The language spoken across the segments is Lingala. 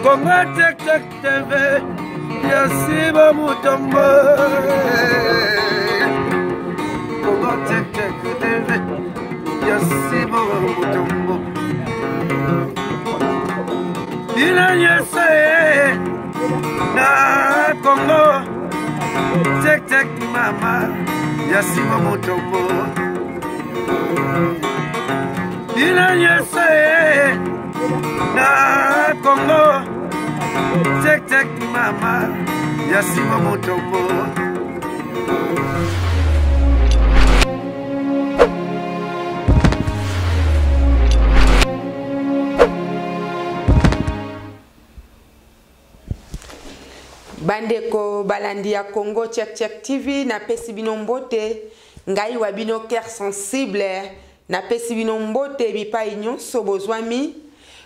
Congo Tek Tek TV ya Siba Mutombo. Congo Tek Tek TV ya Siba Mutombo. Bino nyonso ye na Congo Tek Tek mama ya Siba Mutombo. Bino nyonso ye na Congo Tek Tek mama ya Siba Mutombo. Bandeko balandi ya Congo Check Check TV, napesi bino mbote. Ngai wa bino cœur sensible, napesi bino mbote bipai nyonso bozwami.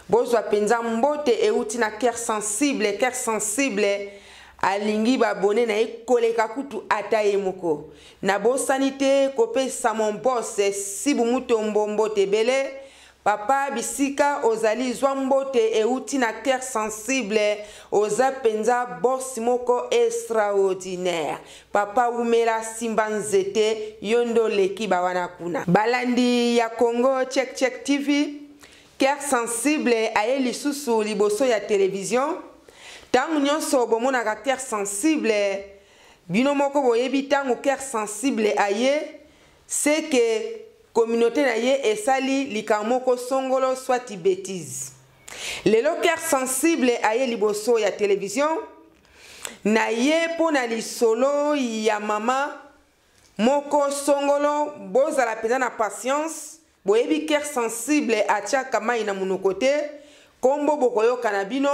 Bozwa penza mbote euti na cœur sensible. Cœur sensible alingi babone na ye koleka kutu ata ye moko. Nabosani te kopesa mon boss Sibu Mutombo mbote ebele. Papa bisika ozali zwa mbote euti na cœur sensible, oza penza boss moko extraordinaire. Papa wumela simba nzete yo nde oleki ba wana kuna. Balandi ya Congo Check Check TV, cœur sensible aye lisusu liboso ya television. Tango nyonso bomonaka cœur sensible, bino moko boyebi tango cœur sensible aye, c'est que communauté na ye esali likambo moko songolo soit bêtise. Lelo cœur sensible aye liboso ya television na ye mpo na lisolo ya mama moko songolo. Bozala mpenza na patience, boyebi cœur sensible atiaka mai na monoko te, kombo bokoyoka na bino,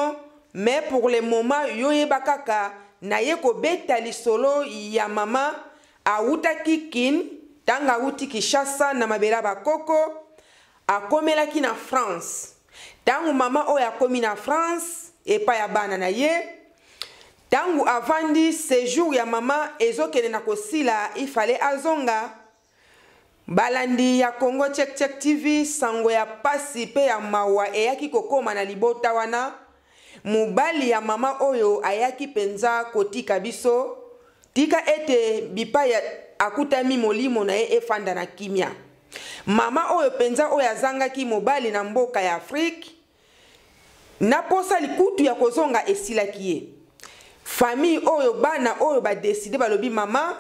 mais pour le moment yo yeba kaka na ye kobeta lisolo ya mama awutaki Kin, tanga awuti Kinshasa na mabela bakoko, akomelaki na France. Tangu mama oyo akomi na France epai ya bana na ye, tangu avandi séjour ya mama ezokende na kosila, il fallait azonga. Balandi ya Congo Check Check TV, sango ya pasi pe ya mawa eyaki kokoma na libota wana. Mobali ya mama oyo ayaki penza kotika biso, tika ete bipai akutami molimo na ye efanda na kimia. Mama oyo penza oyo azangaki mobali na mboka ya Afrique, na posa likutu ya kozonga esilaki ye. Famille oyo bana oyo ba décider balobi mama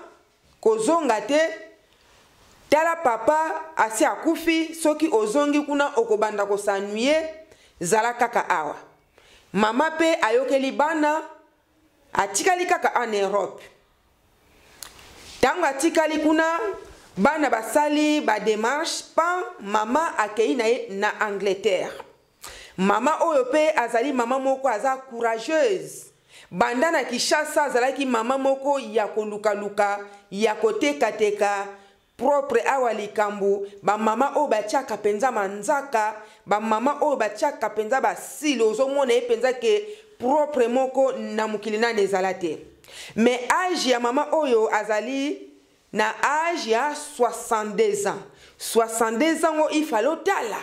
kozonga te, tala papa asi akufi, soki ozongi kuna okobanda kosanuye, zala kaka awa. Mama pe ayokeli bana, atikali kaka en Europe. Tango atikali kuna, bana basali ba démarche pan mama akei na ye na Angleterre. Mama oyo pe azali mama moko aza courageuse. Banda na Kinshasa azalaki mama moko ya kolukaluka, ya kotekateka propre awa likambo, ba mama oyo batiaka penza manzaka, ba mama oyo batiaka penza basili, ozomona ye penza ke propre moko na mokili nani ezala te. Mais âge ya mama oyo azali na âge ya 62 ans. 62 ans ngo il fallait otala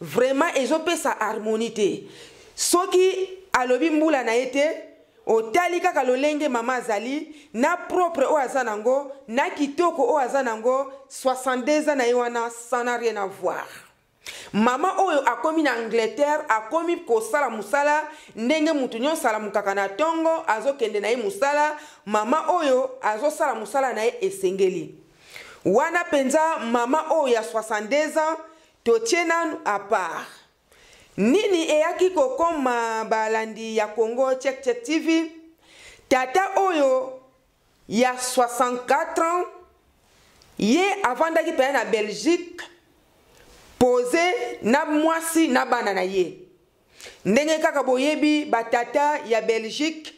vraiment ezopesa harmonie te. Soki alobi mbula na ye te, otali kaka lolenge mama azali na propre oyo aza nango, na kitoko oyo aza nango, 62 ans na ye wana ça n'a rien à voir. Mama oyo akomi na Angleterre, akomi kosala musala ndenge mutu nyonso alamukaka na tongo, azokende na ye musala. Mama oyo azosala musala na ye esengeli. Wana penza mama oyo ya 62 ans totie nanu à part. Nini eyaki kokoma balandi ya Congo Check Check TV? Tata oyo ya 64 ans ye avandaki penza na Belgique, posé na mwasi na bana na ye. Ndenge kaka boyebi ba tata ya Belgique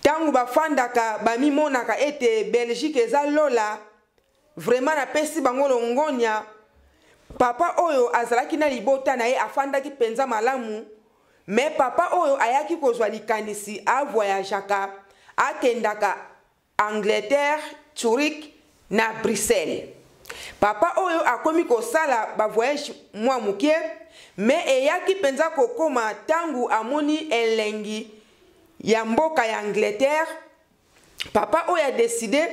tangu bafandaka bamimonaka ete Belgique eza lola, vraiment napesi bango longonya. Papa oyo azalaki na libota na ye afandaki penza malamu, mais papa oyo ayaki kozwa likanisi avoyageaka, akendaka Angleterre, Zurich na Bruxelles. Papa oyo akomi kosala ba voyage mwa moke, me eyaki mpenza kokoma ntango amoni elengi ya mboka ya Angleterre. Papa oyo adeside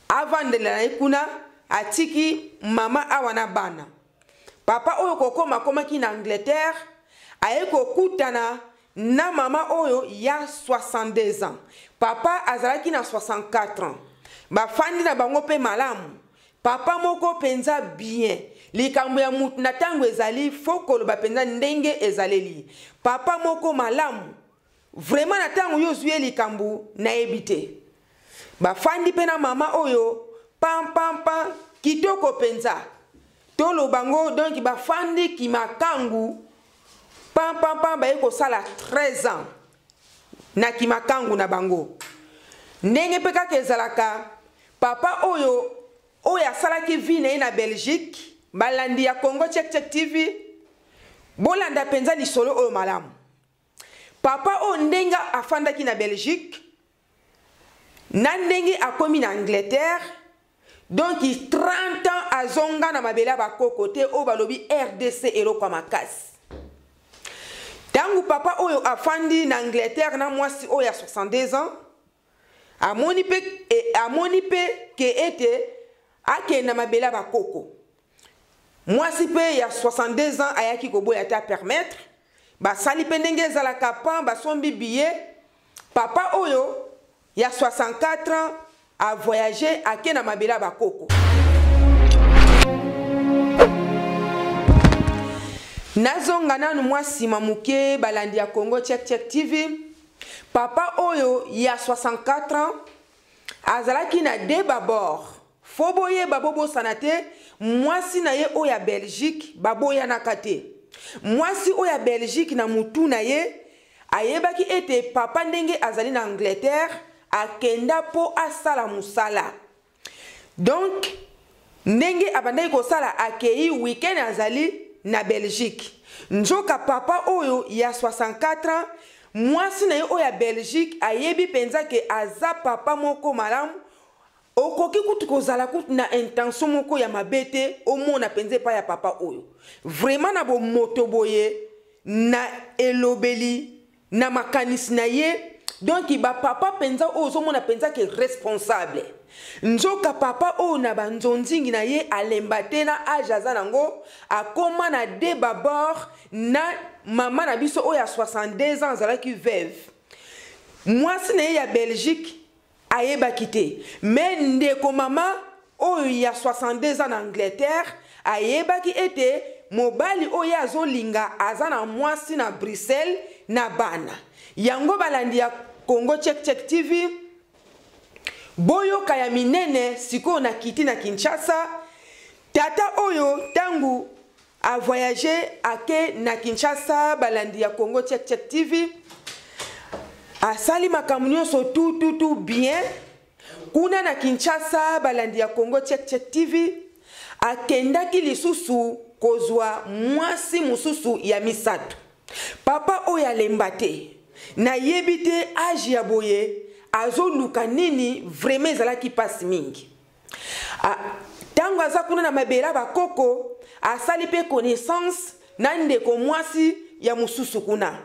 avandela na ye kuna, atiki mama awa na bana. Papa oyo kokoma akomaki na Angleterre, aye kokutana na mama oyo ya 62 ans. Papa azalaki na 64 ans. Bafandi na bango mpe malamu. Papa moko mpenza bien. Likambo ya mutu na ntango ezali fo koloba mpenza ndenge ezaleli. Papa moko malamu. Vraiment na ntango yo ozwi ye likambo nayebi te. Bafandi mpe na mama oyo pam pam pam kitoko mpenza. Toloba ngo donc bafandi kimakangu pam pam pam, baye kosala 13 ans na kimakangu na bango. Ndenge mpe kaka ezalaka, papa oyo oyo asalaki vie na ye na Belgique, balandi ya Congo Check Check TV, bolanda mpenza lisolo oyo malamu. Papa oyo ndenge afandaki na Belgique na ndenge akomi na Angleterre, donc 30 ans azonga na mabele ya bakoko te, oyo balobi RDC eloko ya makasi. Ntango papa oyo afandi na Angleterre na mwasi oyo ya 62 ans, amoni mpe amoni mpe ke ete akende na mabele ya bakoko. Mwasi mpe ya 62 ans ayaki koboya te, apermettre. Basali mpe ndenge ezalaka pan, basombi billet. Papa oyo ya 64 ans avoyage, ake na mabele ya bakoko. Nazonga nanu mwa nsima moke, balandi ya Congo Check Check TV. Papa oyo ya 64 ans azalaki na deux babord. Fo boyeba, bobosana te, mwasi na ye oyo ya Belgique baboyanaka te. Mwasi oyo ya Belgique na mutu na ye ayebaki ete papa ndenge azali na Angleterre akenda mpo asala mosala. Donc ndenge abandaki kosala, akei weekend azali na Belgique. Nzoka papa oyo ya 64 ans, mwasi na ye oyo ya Belgique ayebi mpenza ke aza papa moko malamu. Okoki kutu kozala kutu na intention moko ya mabe te, omona mpenza epai ya papa oyo vraiment na bomoto boye, na elobeli, na makanisi na ye. Donc bapapa mpenza oyo ozomona mpenza ke responsable. Nzoka papa oyo na banzonzingi na ye alemba te, na age aza nango akoma na de babord na mama na biso oyo ya 62 ans azalaki veuve. Mwasi na ye ya Belgique ayebaki te, me ndeko mama oyo ya 62 ans na Angleterre ayebaki ete mobali oyo azolinga aza na mwasi na Bruxelles na bana. Yango balandi ya Congo Check Check TV, boyoka ya minene. Sikoyo na kiti na Kinshasa, tata oyo ntango avoyage ake na Kinshasa, balandi ya Congo Check Check TV, asali makambo nyonso tu tu tu bien kuna na Kinshasa. Balandi ya Congo Check Check TV, akendaki lisusu kozwa mwasi mosusu ya misato. Papa oyo alemba te, nayebi te age ya boye azoluka nini. Vraiment ezalaki mpasi mingi. Ntango aza kuna na mabele bakoko, asali mpe connaissance na ndeko mwasi ya mosusu kuna.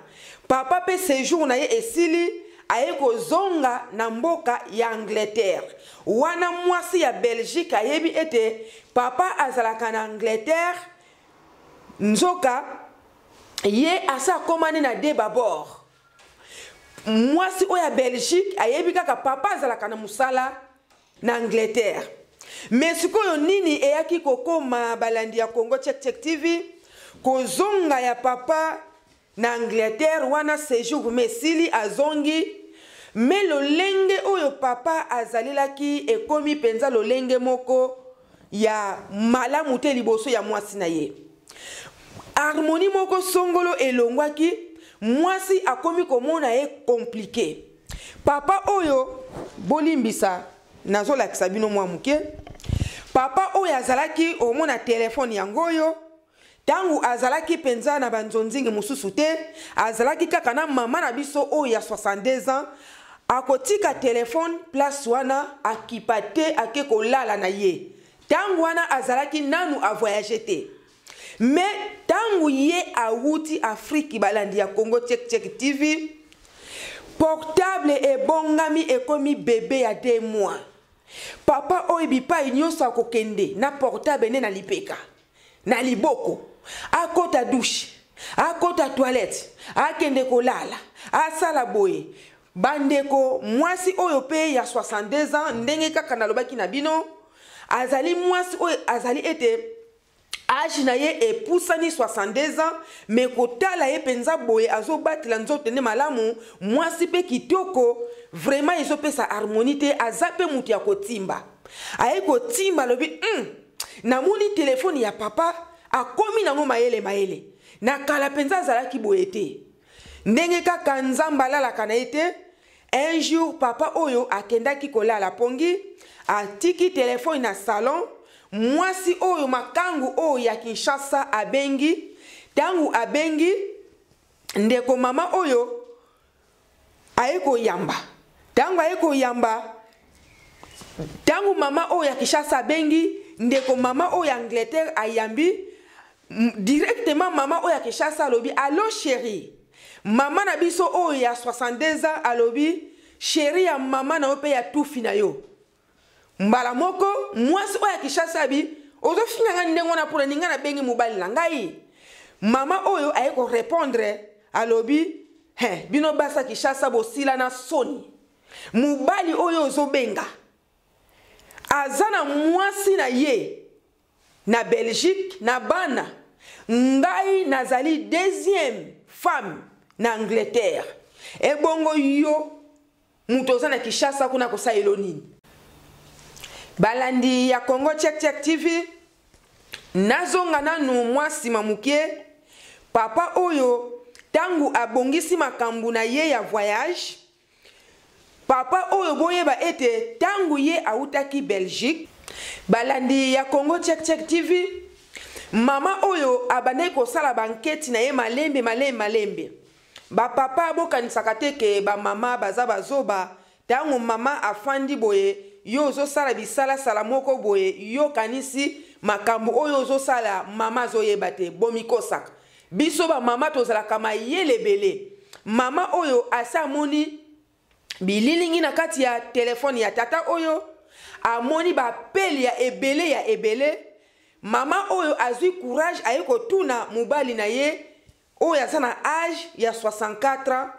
Papa mpe séjour na ye esili, aye kozonga na mboka ya Angleterre. Wana mwasi ya Belgique ayebi ete papa azalaka na Angleterre. Nzoka ye asa akomani na de babord. Mwasi oyo ya Belgique ayebi kaka papa azalaka na mosala na Angleterre. Me sikoyo nini eyaki kokoma, balandi ya Congo Check Check TV? Kozonga ya papa na Angleterre wana, séjour me esili, azongi, me lolenge oyo papa azalelaki ekomi mpenza lolenge moko ya malamu te liboso ya mwasi na ye. Harmonie moko songolo elongwaki. Mwasi akomi komona ye compliqué. Papa oyo, bolimbisa, nazolakisa bino mwa moke. Papa oyo azalaki omona telefone yango oyo, ntango azalaki mpenza na banzonzingi mosusu te, azalaki kaka na mama na biso oyo ya 62 ans. Akotika telefone place wana, akipa te, ake kolala na ye. Ntango wana azalaki nanu avoyage te. Me ntango ye awuti Afriki, balandi ya Congo Check Check TV, portable ebongami ekomi bebe ya 2 mois. Papa oyo bipai nyonso akokende na portable nde na lipeka, na liboko, akota douche, akota toilette, akende kolala, asala boye. Bandeko, mwasi oyo pe ya 62 ans, ndenge kaka nalobaki na bino, azali mwasi oyo azali ete age na ye epusani 62 ans, me kotala ye mpenza boye azobatela nzoto nde malamu, mwasi mpe kitoko, vraiment ezopesa harmonie te. Aza mpe moto ya kotimba, aye kotimba, alobi namoni telefone ya papa akomi nango mayele mayele, na kala mpenza azalaki boye te. Ndenge kaka Nzambe alalaka na ye te, un jour papa oyo akendaki kolala pongi, atiki telefone na salon. Mwasi oyo makangu oyo ya Kinshasa abengi. Ntango abengi, ndeko mama oyo aye koyamba. Ntango aye koyamba, ntango mama oyo ya Kinshasa abengi, ndeko mama oyo ya Angleterre ayambi directement. Mama oyo ya Kinshasa alobi: "Allo chérie." Mama na biso oyo ya 62 ans alobi: "Chérie ya mama na yo mpe ya tufi na yo." Mbala moko mwasi oyo ya Kinshasa abi: "Ozofinga ngai ndenge wana mpona ninga nabengi mobali na ngai?" Mama oyo aye korépondre, alobi: "He, bino basi ya Kinshasa bosila na soni. Mobali oyo ozobenga aza na mwasi na ye na Belgique na bana. Ngai nazali deuxième femme na Angleterre. Ebongo yo moto oza na Kinshasa kuna kosalela nini?" Balandi ya Congo Check Check TV, nazonga nanu mwa nsima moke. Papa oyo, ntango abongisi makambo na ye ya voyage, papa oyo boyeba ete ntango ye awutaki Belgique, balandi ya Congo Check Check TV, mama oyo abandaki kosala banketi na ye malembe malembe malembe. Bapapa, bokanisaka te ke bamama baza bazoba. Ntango mama afandi boye, yo ozosala bisalasala moko boye, yo kanisi makambo oyo ozosala mama azoyeba te. Bomikosaka. Biso bamama tozalaka mayele ebele. Mama oyo asi amoni bililingi na kati ya telefone ya tata oyo, amoni bapele ya ebele ya ebele. Mama oyo azwi courage, aye kotuna mobali na ye oyo aza na age ya 64 ans.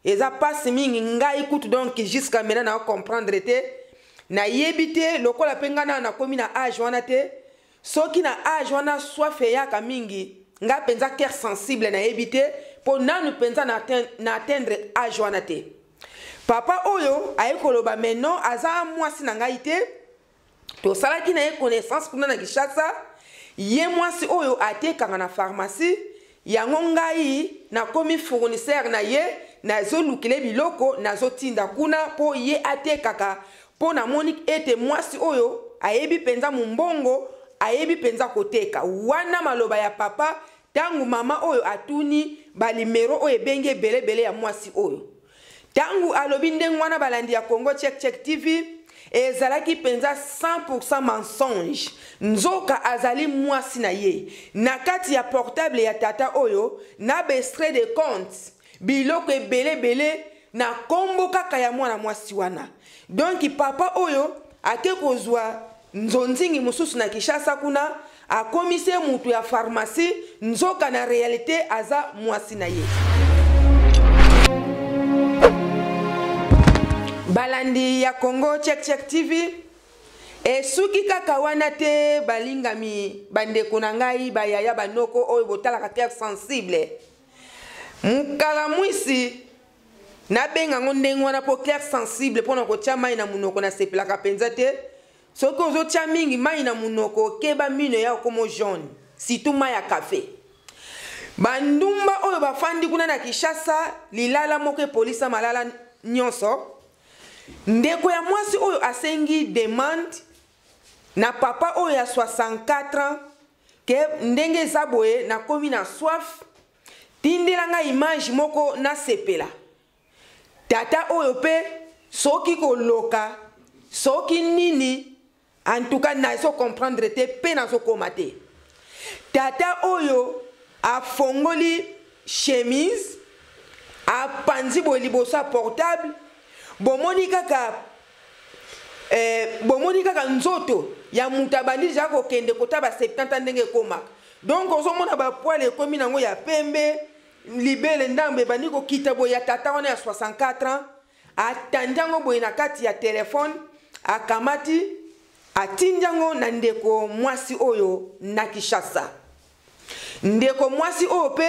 Eza mpasi mingi. Ngai kutu donc jusqu'à maintenant na comprendre te, nayebi te. Lokola mpe ngai na nakomi na age wana te, soki na age wana soif eyaka mingi, ngai mpenza cœur sensible nayebi te, mpo nanu mpenza na atteindre age wana te. Papa oyo aye koloba: "Mais non, aza mwasi na ngai te. Tosalaki na ye connaissance kuna na Kinshasa. Ye mwasi oyo atekaka na pharmacie yango, ngai nakomi fournisseur na ye, nazolukile biloko, nazotinda kuna mpo ye atekaka, mpo namoni ete mwasi oyo ayebi mpenza mombongo, ayebi mpenza koteka." Wana maloba ya papa ntango mama oyo atuni banuméro oyo ebengi ebelebele ya mwasi oyo. Ntango alobi ndenge wana, balandi ya Congo Check Check TV, ezalaki mpenza 100% mensonge. Nzoka azali mwasi na ye. Na kati ya portable ya tata oyo, na baextrait de compte, biloko ebele ebele na nkombo kaka ya mwana mwasi wana. Donc papa oyo ake kozwa nzonzingi mosusu na Kinshasa kuna, akomisi ye mutu ya pharmacie, nzoka na réalité aza mwasi na ye. Balandi ya Congo Check Check TV, esuki kaka wana te. Balingami, bandeko na ngai, bayaya, banoko oyo botalaka Cœur Sensible, mokala mwisi nabenga yango ndenge wana mpo cœur sensible, mpona kotia mai na monoko nasepelaka mpenza te. Soki ozotia mingi mai na monoko, keba, mino ya okomo jaune, surtout mai ya kafe. Bandumba oyo bafandi kuna na Kinshasa, lilala moko epolisa malala nyonso. Ndeko ya mwasi oyo asengi demande na papa oyo ya 64 ans ke ndenge eza boye, nakomi na soif, tindela ngai image moko nasepela. Tata oyo mpe soki koloka soki nini, En tout cas nazo comprendre te mpe nazokoma te. Tata oyo afongoli chemise, apanzi boye liboso ya portable, bomoni kaka bomoni kaka nzoto ya moto abandi deja kokende kota ba 70 ans ndenge ekomaka. Donc ozomona ba poils ekomi nango ya pembe, libele ndambo ebandi kokita boye ya tata wana ya 64 ans, atandi yango boye na kati ya telefone, akamati atindi yango na ndeko mwasi oyo na Kinshasa. Ndeko mwasi oyo pe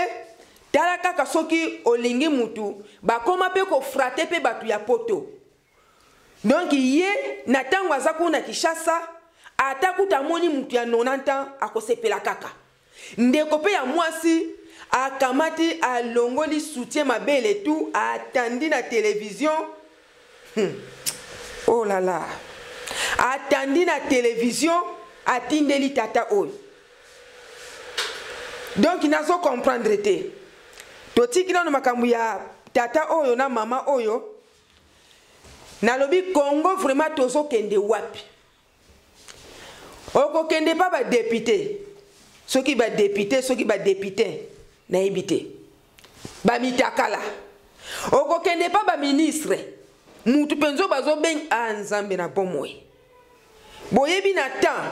tala kaka soki olingi mutu bakoma pe kofrate pe bato ya poto. Donc ye na tango aza kuna Kinshasa, ata kuta amoni mutu ya 90 ans akosepela kaka. Ndeko pe ya mwasi akamati alongoli soutien mabele tout, atandi na télévision. Oh là là. Atandi na télévision, atindeli tata oyo. Donc nazo comprendre te. Totiki nano makambo ya tata oyo na mama oyo. Nalobi Congo vraiment tozokende wapi? Okokende pa ba député. Soki ba député, soki ba député, nayebi te. Ba mitakala. Okokende pa ba ministre. Mutu penzo bazo beng a Nzambe na bomoi. Boyebi na temps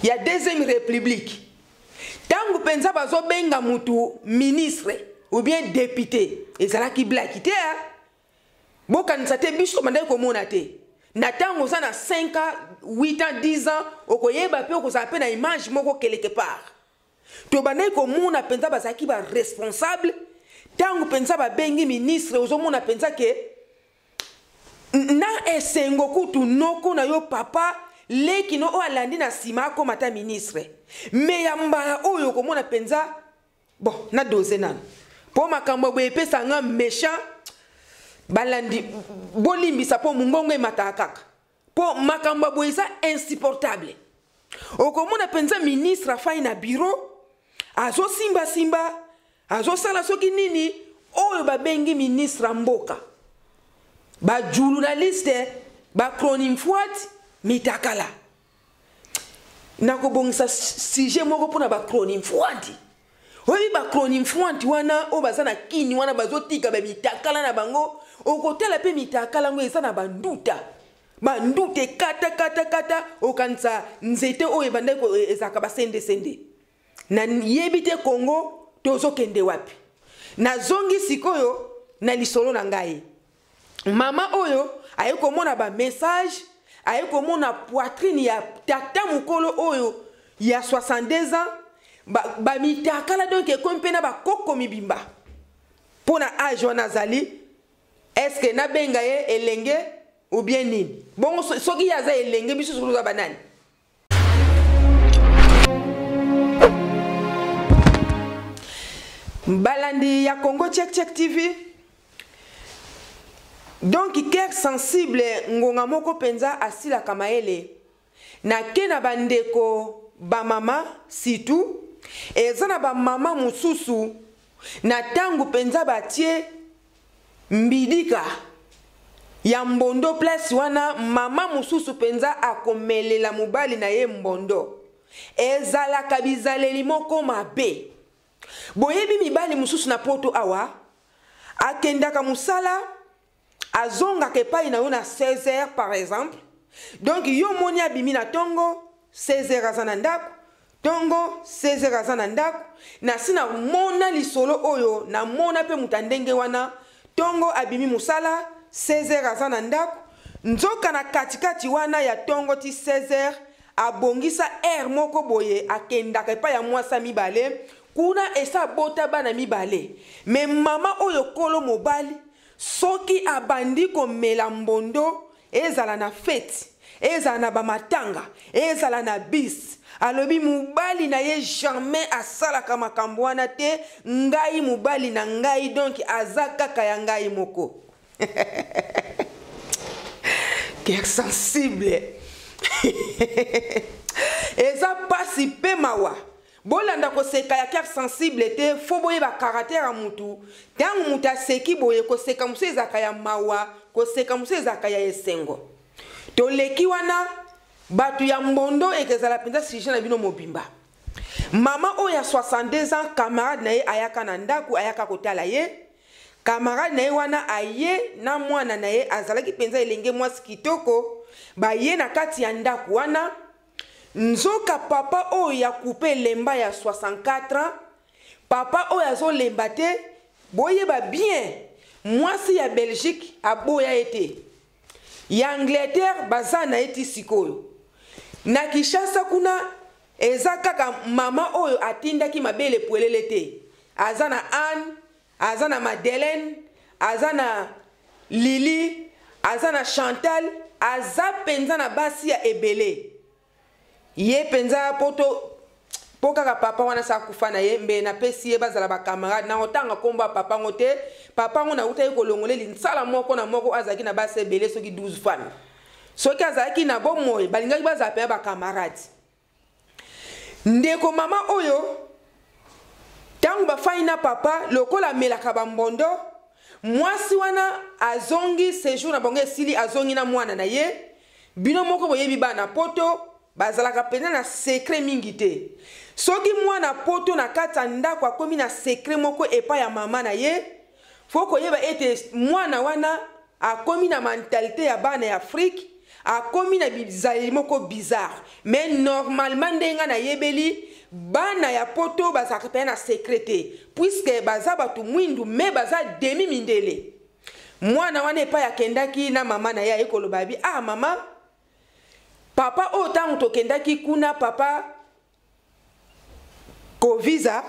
ya deuxième république. Tangu penza bazo benga mutu ministre ou bien député, ezalaki blague te, hein? Bokanisa te biso bandaki komona te. Na tango oza na 5 ans, 8 ans, 10 ans, okoyeba pe okozala pe na image moko quelque part. To bandaki komona penza bazalaki ba responsable. Tango penza babengi ministre, ozomona penza ke na esengo kutu noko na yo papa leki no oyo alandi na sima akoma ta ministre. Mais ya mbala oyo okomona penza bon na dose nanu po makambo boye epesa nga méchant. Balandi bolimbisa po mungongo emataka kaka po makambo boye eza insupportable. Okomona penza ministre afai na bureau azosimba simba azosala soki nini oyo babengi ministre ya mboka, ba journaliste ba chronifuati mitakala. Nakobongisa sujet moko mpona ba chronifuati. Oyebi ba chronifuati wana oyo baza na kini wana bazotika ba mitakala na bango, okotala pe mitakala ngo eza na banduta. Banduta ekata kata kata okanisa nzete oyo ebandaki ezalaka ba sende sende. Na yebi te Congo tozokende wapi. Nazongi sikoyo na lisolo na ngai. Mama oyo aye komona ba message, aye komona poitrine ya tata mokolo oyo ya 62 ans, ba mitakala donc ekomi mpe na ba koko mibimba. Pona age wana azali, est-ce que nabenga ye elenge ou bien nini? Bongo soki ye aza elenge, biso soki toza banani? Balandi ya Congo Check Check TV. Donc cœur sensible ngonga moko penza asilaka mayele. Na ke na bandeko ba mama surtout eza na ba mama mususu na tangu penza batie mbidika ya mbondo place wana mama mususu penza akomelela mobali na ye mbondo. Ezalaka bizaleli moko mabe. Boyebi mibali mususu na poto awa akendaka musala azongaka epai na yo na 16 heures par exemple. Donc yo moni abimi na tongo 16 heures aza na ndako, tongo 16 heures aza na ndako. Na si na mona lisolo oyo na mona pe muta ndenge wana, tongo abimi musala 16 heures aza na ndako, nzoka na katikati wana ya tongo ti 16 heures abongisa heure moko boye akendaka epai ya mwasa mibale kuna esa bota bana mibale. Mais mama oyo kolo mobali soki abandi komela mbondo ezala na fete, ezala na bamatanga, ezala na bis, alobi mobali na ye jamais asalaka makambo wana te, ngai mobali na ngai donc aza kaka ya ngai moko. Cœur sensible. Eza pasi pe mawa. Bolanda koseka ya cœur sensible te, fo boyeba caractère ya mutu. Tangu mutu aseki boye, koseka mosusu ezalaka ya mawa, koseka mosusu ezalaka ya esengo. Toleki wana bato ya mbondo ekezala mpenza sujet na bino mobimba. Mama oyo ya 62 ans, camarade na ye ayaka na ndako, ayaka kotala ye. Camarade na ye wana aye na mwana na ye, azalaki mpenza elenge mwasi kitoko. Baye na kati ya ndako wana, nzoka papa oyo ya coupe elemba ya 64 ans, papa oyo azolemba te. Boyeba bien, mwasi ya Belgique aboya ye te, ya Angleterre baza na ye ti sikoyo. Na Kinshasa kuna eza kaka mama oyo atindaki mabele pwelele te. Aza na Anne, aza na Madeleine, aza na Lili, aza na Chantal, aza mpenza na basi ya ebele. Ye mpenza poto mpo kaka papa wana sa akufa na ye, mbe napesi ye bazala bacamarade. Na kotanga nkombo ya papa ngo te, papa ngo nautaki kolongoleli nsala moko na moko, azalaki na basi ebele, soki 12 femmes. Soki azalaki na bomoi, balingaki bazala mpenza bacamarade. Ndeko mama oyo, ntango bafandi na papa, lokola amelaka bambondo, mwasi wana azongi, séjour na bango esili, azongi na mwana na ye. Bino moko boyebi bana poto bazalaka mpenza na secret mingi te. Soki mwana poto na kati ya ndako akomi na secret moko epai ya mama na ye, fo koyeba ete mwana wana akomi na mentalité ya bana ya Afrique, akomi na bizaleli moko bizarre. Mais normalement, ndenge nayebeli bana ya poto, bazalaka mpenza na secret te, puisque baza bato mwindu mais baza demi mindele. Mwana wana, epai akendaki na mama na ye, aye koloba bi: "Ah mama, papa oyo, ntango tokendaki kuna, papa Kovisa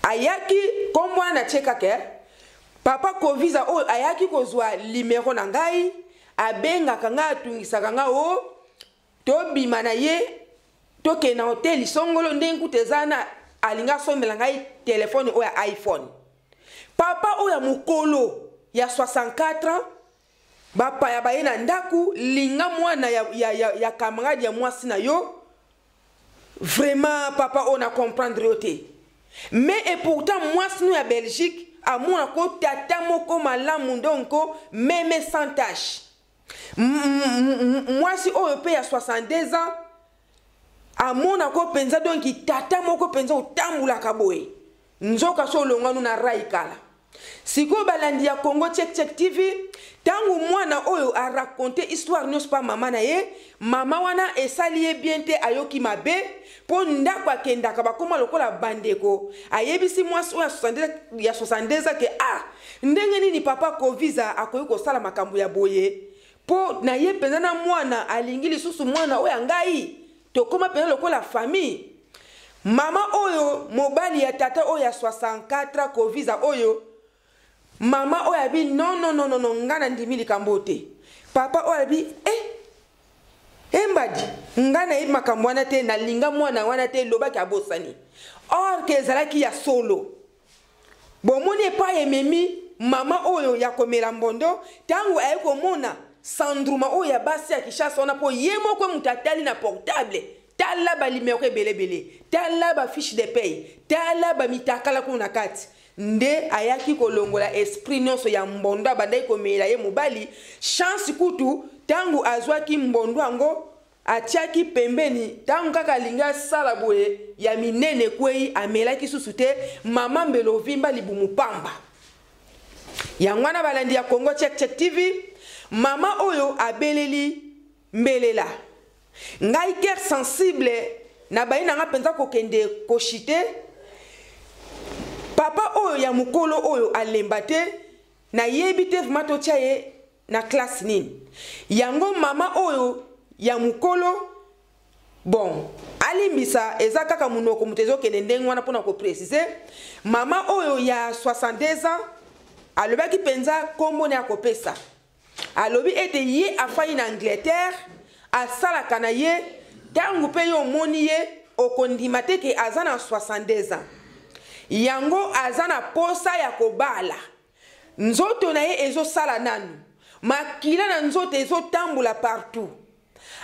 ayaki." Nkombo wana natie kaka papa Kovisa oyo ayaki kozwa limero na ngai, abengaka ngai, atungisaka ngai o tobima na ye, tokende na hotel songolo. Ndenge kuta eza na alingi asombela ngai telefone oyo ya iPhone. Papa oyo ya mokolo ya 64 ans, bapaya baye na ndako, linga mwana ya camarade ya mwasi na yo. Vraiment, papa oyo na comprendre yo te. Mais et pourtant mwasi no ya Belgique amona ko tata moko malamu, donc même sans tache. Mwasi oyo mpe ya 62 ans amonako mpenza, donc tata moko mpenza otambulaka boye. Nzoka so olongwanu na rai kala. Sikoyo, balandi ya Congo Check Check TV, ntango mwana oyo araconter histoire nyonso mpa mama na ye, mama wana esali ye bien te, ayoki mabe, mpo ndako akendaka bakóma lokola bandeko. Ayebisi mwasi oyo ya 62 ke: "Ah, ndenge nini papa Kovisa akoki kosala makambo ya boye? Mpo na ye mpenza na mwana alingi lisusu mwana oyo ya ngai, tokóma mpenza lokola famille." Mama oyo, mobali ya tata oyo ya 64 Kovisa oyo, mama oyo abi: "Non, non, non, non, nga na ndimi likambo te." Papa oyo abi: "Eh, embadi, nga nayebi makambo wana te, nalinga mwana wana te." Lobaki abosani, or ke ezalaki ya solo. Bomoni epai ememi mama oyo ya komela mbondo. Ntango aye komona sandruma oyo ya basi ya Kinshasa wana, mpo ye moko moto atali na portable, tala balimero ebelebele, tala bafiche de paye, tala bamitakala kuna na kati, nde ayaki kolongola esprit nyonso ya mbondo abandaki komela ye mobali. Chance kutu, ntango azwaki mbondo yango, atiaki pembeni. Ntango kaka alingi asala boye, ya minene ekwei, amelaki susu te. Mama mbelo ovimba libumu pamba. Yango wana, balandi ya Congo Check Check TV, mama oyo abeleli mbelela ngai cœur sensible na bayi na nga mpenza kokende koshite. Papa oyo ya mokolo oyo alemba te, nayebi te vraiment totia ye na classe nini. Yango mama oyo ya mokolo, bon, alimbisa, eza kaka monoko moto ezokende ndenge wana. Mpona kopréciser, mama oyo ya 62 ans alobaki mpenza nkombo na ya kopesa. Alobi ete ye afandi na Angleterre, asalaka na ye. Ntango mpe ye omoni ye, okondima te ke aza na 62 ans. Yango aza na posa ya kobala. Nzoto na ye ezosala nanu, makila na nzoto ezotambola partout.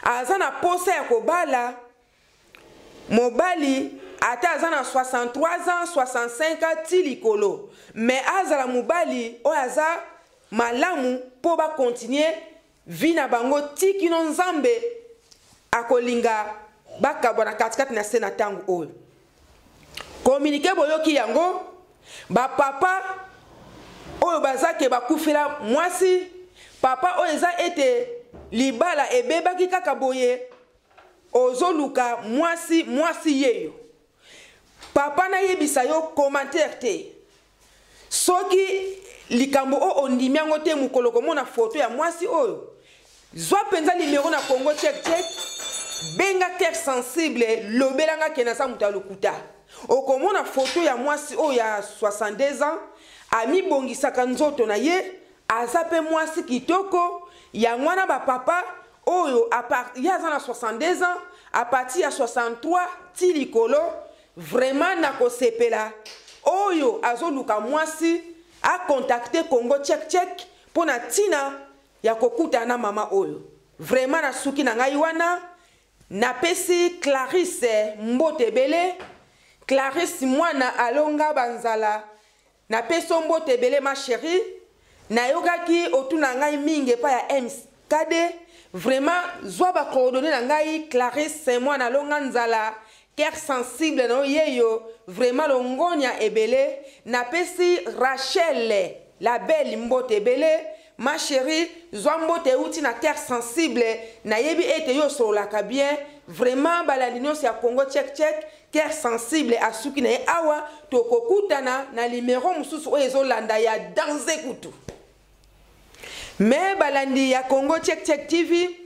Aza na posa ya kobala mobali, ata aza na 63 ans, 65 ans ti likolo, mais azala mobali oyo aza malamu mpo bacontinuer. vie na bango ti kino Nzambe akolinga bakabwana katikati na se na ntango oyo. Communiqué boyoki yango, bapapa oyo baza ke bakufela mwasi, papa oyo eza ete libala ebebaki kaka boye, ozoluka mwasi, mwasi yeyo. Papa nayebisa yo commentaire te. Soki likambo oyo ondimi yango te, mokolo komona foto ya mwasi oyo, zwa mpenza nimero na Congo Check Check, benga Cœur Sensible, lobela nga ke naza moto ya lokuta. Okomona foto ya mwasi oyo ya 62 ans, amibongisaka nzoto na ye, aza mpe mwasi kitoko. Yango wana ba papa oyo, ye aza na 62 ans, à partir ya 63 ti likolo, vraiment nakosepela oyo azoluka mwasi a contacter Congo Check Check mpo na ntina ya kokutana na mama oyo. Vraiment nasuki na ngai wana, napesi Clarisse mbote ebele. Clarisse mwana alonga banzala, napesi yo mbote ebele ma chérie. Nayokaki otuna ngai mingi epai ya MKD. Vraiment zwa ba coordonnées na ngai Clarisse mwana alonga nzala, cœur sensible na yo yeyo, vraiment longonya ebele. Napesi Rachel la belle mbote ebele ma chérie, zwa mbote euti na cœur sensible, nayebi ete yo osololaka bien. Vraiment balandi nyonso ya Congo Check Check, cœur sensible asuki na ye awa, tokokutana na numero mosusu oyo ezolanda ya danse kutu. Me balandi ya Congo Check Check TV,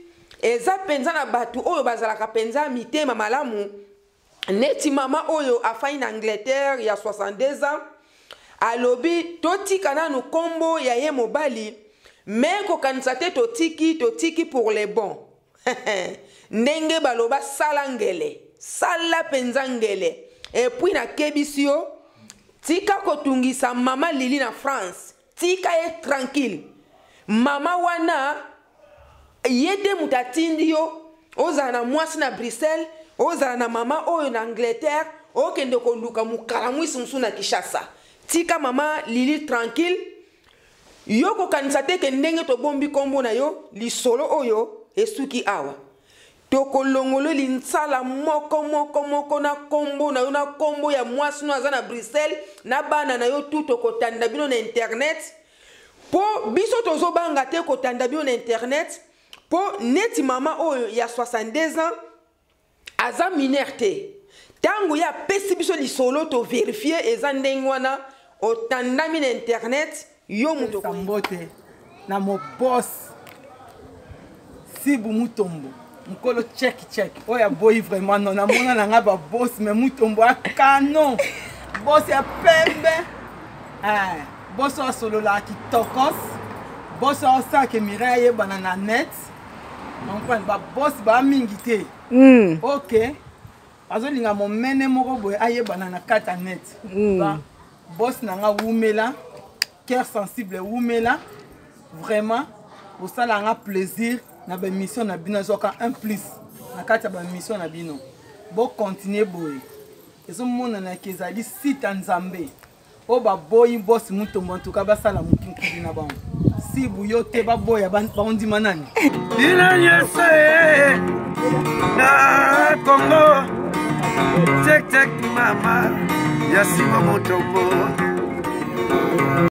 eza mpenza na bato oyo bazalaka mpenza mitema malamu neti mama oyo afai na Angleterre ya 62 ans, alobi totika nanu kombo ya ye mobali, me kokanisa te totiki, totiki pour les bons. Ndenge baloba sala ngele, sala mpenza ngele. Et puis nakebisi yo, tika kotungisa mama Lili na France, tika ye tranquille. Mama wana ye te moto atindi yo ozala na mwasi na Bruxelles, ozala na mama oyo na Angleterre, okende koluka mokala mwisi mosusu na Kinshasa. Tika mama Lili tranquille. Yo kokanisa te ke ndenge tobombi kombo na yo, lisolo oyo esuki awa. Tokolongolo linsala moko moko moko na kombo na yo, na kombo ya mwasi no aza na Bruxelles, na bana na yo tu, tokotanda bino na internet. Po biso tozobanga te kotanda bino na internet, po neti mama oyo ya 62 ans aza mineur te. Tango ya apesi biso lisolo to vérifier eza ndenge wana, otandami na internet yo moto Pesa mbote na mo boss Sibu Mutombo, mokolo check check oyo aboyi vraiment non, namona na nga ba boss mais Mutombo akano boss ya pembe, boss oyo asololaka kitokos, boss oyo asalaka Mireille ayebana na net. Comprendre ba boss ba mingi te. Ok, azolinga momene moko boye ayebana na kati ya net. Ba boss na nga wumela, cœur sensible wumela, vraiment osala nga plaisir na ba émission na bino, azoka un plus na kati ya ba émission na bino. Bo continuer boye, ezomonana ke ezali site ya Nzambe. Oyo baboyi boss Mutombo, en tout cas basala mokinkili na bango. Sibu yo te baboya baondima nani? Bino nyonso ye na Congo Check Check, mama ya Sima Mutombo.